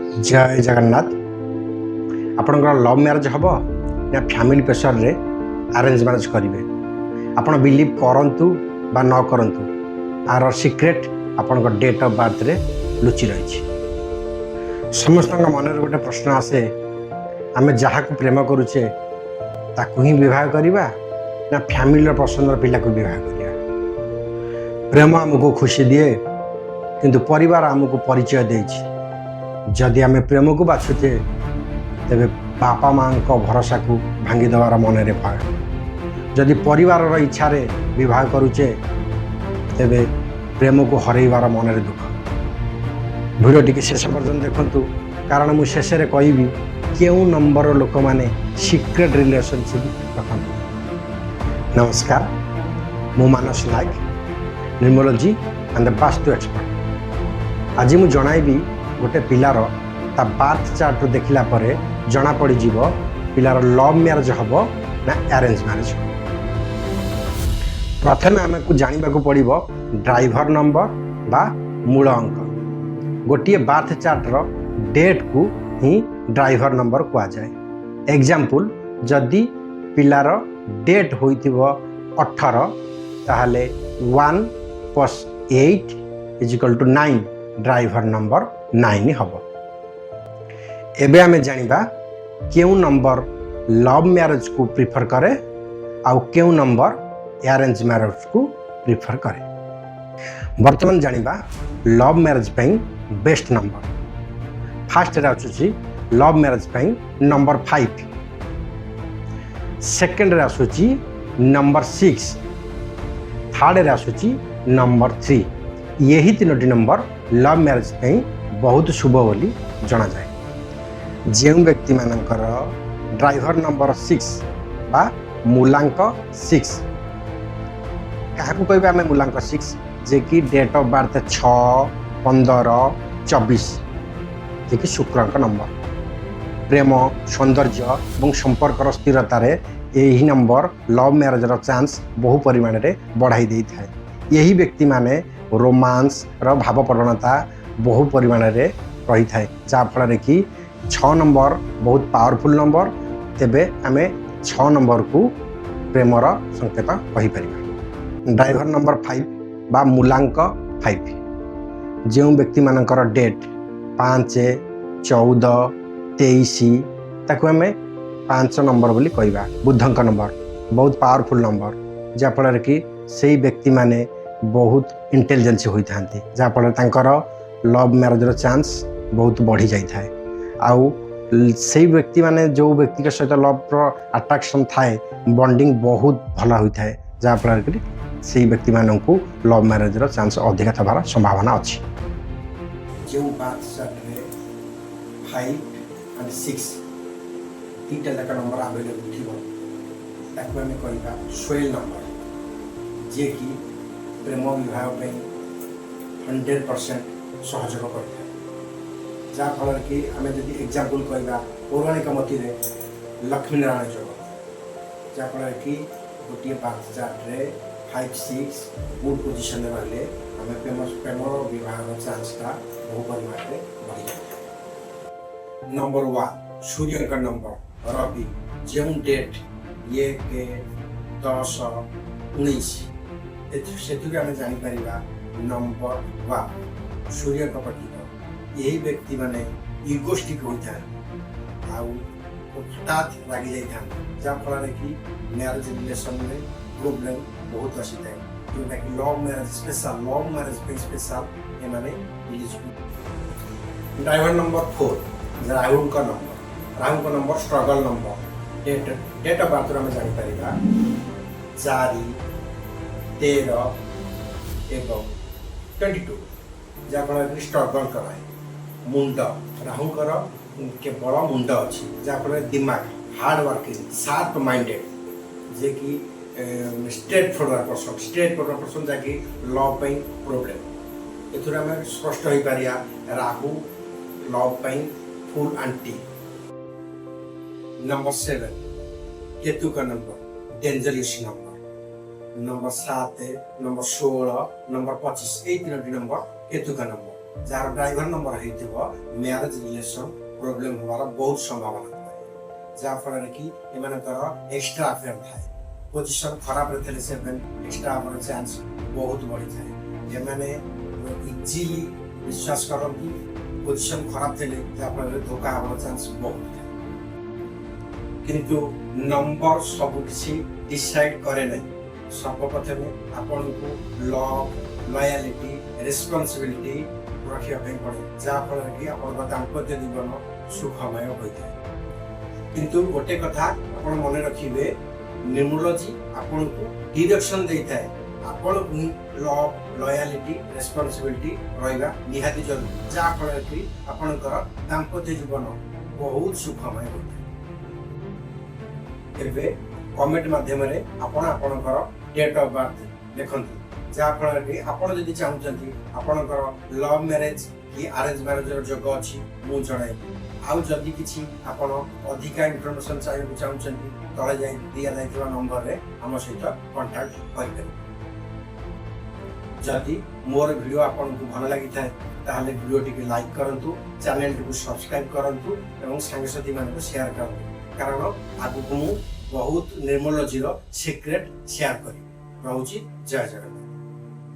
ଜୟ ଜଗନ୍ନାଥ। ଆପଣଙ୍କର love marriage ହେବ ନା ଫ୍ୟାମିଲି ପ୍ରେସରରେ ଆରେଞ୍ଜ ମ୍ୟାରେଜ୍ କରିବେ, ଆପଣ ବିଲିଭ୍ କରନ୍ତୁ ବା ନ କରନ୍ତୁ, ୟାର ସିକ୍ରେଟ୍ ଆପଣଙ୍କ ଡେଟ୍ ଅଫ୍ ବାର୍ଥରେ ଲୁଚି ରହିଛି। ସମସ୍ତଙ୍କ ମନରେ ଗୋଟେ ପ୍ରଶ୍ନ ଆସେ, ଆମେ ଯାହାକୁ ପ୍ରେମ କରୁଛେ ତାକୁ ହିଁ ବିବାହ କରିବା ନା ଫ୍ୟାମିଲିର ପସନ୍ଦର ପିଲାକୁ ବିବାହ କରିବା? ପ୍ରେମ ଆମକୁ ଖୁସି ଦିଏ, କିନ୍ତୁ ପରିବାର ଆମକୁ ପରିଚୟ ଦେଇଛି। ଯଦି ଆମେ ପ୍ରେମକୁ ବାଛୁଛେ, ତେବେ ବାପା ମାଆଙ୍କ ଭରସାକୁ ଭାଙ୍ଗିଦେବାର ମନରେ ଭୟ। ଯଦି ପରିବାରର ଇଚ୍ଛାରେ ବିବାହ କରୁଛେ, ତେବେ ପ୍ରେମକୁ ହରାଇବାର ମନରେ ଦୁଃଖ। ଭିଡ଼ିଓ ଟିକେ ଶେଷ ପର୍ଯ୍ୟନ୍ତ ଦେଖନ୍ତୁ, କାରଣ ମୁଁ ଶେଷରେ କହିବି କେଉଁ ନମ୍ବର ଲୋକମାନେ ସିକ୍ରେଟ୍ ରିଲେସନସିପ୍ ରଖନ୍ତି। ନମସ୍କାର, ମୁଁ Manas Nayak, numerology and vastu expert. ଆଜି ମୁଁ ଜଣାଇବି, ଗୋଟେ ପିଲାର ତା ବାର୍ଥ ଚାର୍ଟରୁ ଦେଖିଲା ପରେ ଜଣାପଡ଼ିଯିବ ପିଲାର ଲଭ୍ ମ୍ୟାରେଜ୍ ହେବ ନା ଆରେଞ୍ଜ ମ୍ୟାରେଜ୍ ହେବ। ପ୍ରଥମେ ଆମକୁ ଜାଣିବାକୁ ପଡ଼ିବ ଡ୍ରାଇଭର ନମ୍ବର ବା ମୂଳ ଅଙ୍କ। ଗୋଟିଏ ବାର୍ଥ ଚାର୍ଟର ଡେଟ୍କୁ ହିଁ ଡ୍ରାଇଭର ନମ୍ବର କୁହାଯାଏ। ଏକ୍ଜାମ୍ପଲ୍, ଯଦି ପିଲାର ଡେଟ୍ ହୋଇଥିବ 18, ତାହେଲେ 1 plus 8 is equal to 9, driver number 9 ହେବ। ଏବେ ଆମେ ଜାଣିବା କେଉଁ ନମ୍ବର ଲଭ୍ ମ୍ୟାରେଜକୁ ପ୍ରିଫର କରେ ଆଉ କେଉଁ ନମ୍ବର ଆରେଞ୍ଜ ମ୍ୟାରେଜକୁ ପ୍ରିଫର କରେ। ବର୍ତ୍ତମାନ ଜାଣିବା ଲଭ୍ ମ୍ୟାରେଜ୍ ପାଇଁ ବେଷ୍ଟ ନମ୍ବର। ଫାର୍ଷ୍ଟରେ ଆସୁଛି ଲଭ୍ ମ୍ୟାରେଜ୍ ପାଇଁ ନମ୍ବର 5, ସେକେଣ୍ଡରେ ଆସୁଛି ନମ୍ବର 6, ଥାର୍ଡ଼ରେ ଆସୁଛି ନମ୍ବର 3। ଏହି ତିନୋଟି ନମ୍ବର ଲଭ୍ ମ୍ୟାରେଜ୍ ପାଇଁ ବହୁତ ଶୁଭ ବୋଲି ଜଣାଯାଏ। ଯେଉଁ ବ୍ୟକ୍ତିମାନଙ୍କର ଡ୍ରାଇଭର ନମ୍ବର 6 ବା ମୂଲାଙ୍କ 6, କାହାକୁ କହିବା ଆମେ ମୂଲାଙ୍କ 6? ଯିଏକି ଡେଟ୍ ଅଫ୍ ବାର୍ଥ 6, 15, 24, ଯିଏକି ଶୁକ୍ରଙ୍କ ନମ୍ବର। ପ୍ରେମ, ସୌନ୍ଦର୍ଯ୍ୟ ଏବଂ ସମ୍ପର୍କର ସ୍ଥିରତାରେ ଏହି ନମ୍ବର ଲଭ୍ ମ୍ୟାରେଜର ଚାନ୍ସ ବହୁ ପରିମାଣରେ ବଢ଼ାଇ ଦେଇଥାଏ। ଏହି ବ୍ୟକ୍ତିମାନେ ରୋମାନ୍ସର ଭାବପ୍ରବଣତା ବହୁ ପରିମାଣରେ ରହିଥାଏ, ଯାହାଫଳରେ କି 6 ନମ୍ବର ବହୁତ ପାୱାରଫୁଲ୍ ନମ୍ବର। ତେବେ ଆମେ 6 ନମ୍ବରକୁ ପ୍ରେମର ସଂକେତ କହିପାରିବା। ଡ୍ରାଇଭର ନମ୍ବର 5 ବା ମୂଲାଙ୍କ 5, ଯେଉଁ ବ୍ୟକ୍ତିମାନଙ୍କର ଡେଟ୍ 5, 14, 23, ତାକୁ ଆମେ 5 ନମ୍ବର ବୋଲି କହିବା। ବୁଧଙ୍କ ନମ୍ବର, ବହୁତ ପାୱାରଫୁଲ୍ ନମ୍ବର, ଯାହାଫଳରେ କି ସେଇ ବ୍ୟକ୍ତିମାନେ ବହୁତ ଇଣ୍ଟେଲିଜେନ୍ସ ହୋଇଥାନ୍ତି, ଯାହାଫଳରେ ତାଙ୍କର ଲଭ୍ ମ୍ୟାରେଜର ଚାନ୍ସ ବହୁତ ବଢ଼ିଯାଇଥାଏ। ଆଉ ସେଇ ବ୍ୟକ୍ତିମାନେ ଯେଉଁ ବ୍ୟକ୍ତିଙ୍କ ସହିତ ଲଭ୍ର ଆଟ୍ରାକ୍ସନ୍ ଥାଏ, ବଣ୍ଡିଙ୍ଗ ବହୁତ ଭଲ ହୋଇଥାଏ, ଯାହାଫଳରେ କି ସେଇ ବ୍ୟକ୍ତିମାନଙ୍କୁ ଲଭ୍ ମ୍ୟାରେଜର ଚାନ୍ସ ଅଧିକା ଥିବାର ସମ୍ଭାବନା ଅଛି। ଯେଉଁ ବାର୍ଥ ଚାର୍ଟରେ 5 ଆଣ୍ଡ 6 ଦୁଇଟା ଯାକ ନମ୍ବର ଆଭେଲେବୁଲ୍ ଥିବ, ତାକୁ ଆମେ କହିବା ସୋଏଲ୍ ନମ୍ବର, ଯିଏକି ପ୍ରେମ ବିବାହ ପାଇଁ 100% ସହଯୋଗ କରିଥାଏ। ଯାହାଫଳରେ କି ଆମେ ଯଦି ଏକ୍ଜାମ୍ପଲ୍ କହିବା, ପୌରାଣିକ ମତିରେ ଲକ୍ଷ୍ମୀନାରାୟଣ ଯୋଗ, ଯାହାଫଳରେ କି ଗୋଟିଏ ବାର୍ଥ ଚାର୍ଟରେ 5, 6 ଗୁଡ୍ ପୋଜିସନରେ ରହିଲେ ଆମେ ପ୍ରେମ ବିବାହର ଚାନ୍ସଟା ବହୁ ପରିମାଣରେ ବଢ଼ିଯାଇଥାଏ। ନମ୍ବର 1, ସୂର୍ଯ୍ୟଙ୍କ ନମ୍ବର ରବି। ଯେଉଁ ଡେଟ୍ 1, 10, 19, ସେଥିରୁ ଆମେ ଜାଣିପାରିବା ନମ୍ବର 1 ସୂର୍ଯ୍ୟଙ୍କ ପ୍ରତୀକ। ଏହି ବ୍ୟକ୍ତିମାନେ ଇଗୋଷ୍ଟିକ୍ ହୋଇଥାନ୍ତି ଆଉ ହଠାତ୍ ରାଗି ଯାଇଥାନ୍ତି, ଯାହାଫଳରେ କି ମ୍ୟାରେଜ୍ ରିଲେସନରେ ପ୍ରୋବ୍ଲେମ୍ ବହୁତ ଆସିଥାଏ, ଯେଉଁଟାକି love marriage special, love marriage ପାଇଁ ସ୍ପେଶାଲ ଏମାନେ ଇଲିଜିବୁଲ୍। ଡ୍ରାଇଭର ନମ୍ବର 4, ରାହୁଙ୍କ ନମ୍ବର। ରାହୁଙ୍କ number struggle number. Date of ବାର୍ଥରୁ ଆମେ ଜାଣିପାରିବା 4, 13 ଏବଂ 22, ଯାହାଫଳରେ କି ଷ୍ଟ୍ରଗଲ୍ କରାଏ। ମୁଣ୍ଡ, ରାହୁଙ୍କର କେବଳ ମୁଣ୍ଡ ଅଛି, ଯାହାଫଳରେ ଦିମାଗ, ହାର୍ଡ ୱାର୍କିଂ, ସାର୍ପ ମାଇଣ୍ଡେଡ଼, ଯିଏକି straight forward person, straight forward person, ଯାହାକି ଲଭ୍ ପାଇଁ ପ୍ରୋବ୍ଲେମ୍। ଏଥିରୁ ଆମେ ସ୍ପଷ୍ଟ ହୋଇପାରିବା ରାହୁ ଲଭ୍ ପାଇଁ ଫୁଲ୍ ଆଣ୍ଟି। ନମ୍ବର 7, କେତୁଙ୍କ number, dangerous number. Number 7, number 16, number 25, ଏଇ ତିନୋଟି ନମ୍ବର କେତୁଙ୍କ ନମ୍ବର। ଯାହାର ଡ୍ରାଇଭର ନମ୍ବର ହେଇଥିବ, ମ୍ୟାରେଜ ରିଲେସନ ପ୍ରୋବ୍ଲେମ ହେବାର ବହୁତ ସମ୍ଭାବନା ଥାଏ, ଯାହାଫଳରେ କି ଏମାନଙ୍କର ଏକ୍ସଟ୍ରା ଆଫେୟାର ଥାଏ। ପୋଜିସନ ଖରାପରେ ଥିଲେ 7 ଏକ୍ସଟ୍ରା ହେବାର ଚାନ୍ସ ବହୁତ ବଢ଼ିଥାଏ। ଏମାନେ ଇଜିଲି ବିଶ୍ୱାସ କରନ୍ତି। ପୋଜିସନ ଖରାପ ଥିଲେ, ଯାହାଫଳରେ ଧୋକା ହେବାର ଚାନ୍ସ ବହୁତ ଥାଏ। କିନ୍ତୁ ନମ୍ବର ସବୁ କିଛି ଡିସାଇଡ୍ କରେ ନାହିଁ। ସର୍ବପ୍ରଥମେ ଆପଣଙ୍କୁ ଲଭ୍, ଲୟାଲିଟି, ରେସ୍ପନ୍ସିବିଲିଟି ରଖିବା ପାଇଁ ପଡ଼େ, ଯାହାଫଳରେ କି ଆପଣଙ୍କ ଦାମ୍ପତ୍ୟ ଜୀବନ ସୁଖମୟ ହୋଇଥାଏ। କିନ୍ତୁ ଗୋଟେ କଥା ଆପଣ ମନେ ରଖିବେ, ନ୍ୟୁମରୋଲୋଜି ଆପଣଙ୍କୁ ଡିରେକ୍ସନ ଦେଇଥାଏ। ଆପଣଙ୍କୁ ହିଁ ଲଭ୍, ଲୟାଲିଟି, ରେସ୍ପନ୍ସିବିଲିଟି ରହିବା ନିହାତି ଜରୁରୀ, ଯାହାଫଳରେ କି ଆପଣଙ୍କର ଦାମ୍ପତ୍ୟ ଜୀବନ ବହୁତ ସୁଖମୟ ହୋଇଥାଏ। ଏବେ କମେଣ୍ଟ ମାଧ୍ୟମରେ ଆପଣ ଆପଣଙ୍କର ଡେଟ୍ ଅଫ୍ ବାର୍ଥ ଲେଖନ୍ତୁ, ଯାହାଫଳରେ କି ଆପଣ ଯଦି ଚାହୁଁଛନ୍ତି ଆପଣଙ୍କର ଲଭ୍ ମ୍ୟାରେଜ କି ଆରେଞ୍ଜ ମ୍ୟାରେଜର ଯୋଗ ଅଛି, ମୁଁ ଜଣାଇବି। ଆଉ ଯଦି କିଛି ଆପଣ ଅଧିକା ଇନଫର୍ମେସନ୍ ଚାହିଁବାକୁ ଚାହୁଁଛନ୍ତି, ତଳେ ଯାଇ ଦିଆଯାଇଥିବା ନମ୍ବରରେ ଆମ ସହିତ କଣ୍ଟାକ୍ଟ କରିପାରିବେ। ଯଦି ମୋର ଭିଡ଼ିଓ ଆପଣଙ୍କୁ ଭଲ ଲାଗିଥାଏ, ତାହେଲେ ଭିଡ଼ିଓଟିକୁ ଲାଇକ୍ କରନ୍ତୁ, ଚ୍ୟାନେଲଟିକୁ ସବସ୍କ୍ରାଇବ୍ କରନ୍ତୁ ଏବଂ ସାଙ୍ଗସାଥିମାନଙ୍କୁ ସେୟାର କରନ୍ତୁ, କାରଣ ଆଗକୁ ମୁଁ ବହୁତ ନ୍ୟୁମରୋଲୋଜିର ସିକ୍ରେଟ୍ ସେୟାର କରିବି। ରହୁଛି, ଜୟ ଜଗନ୍ନାଥ।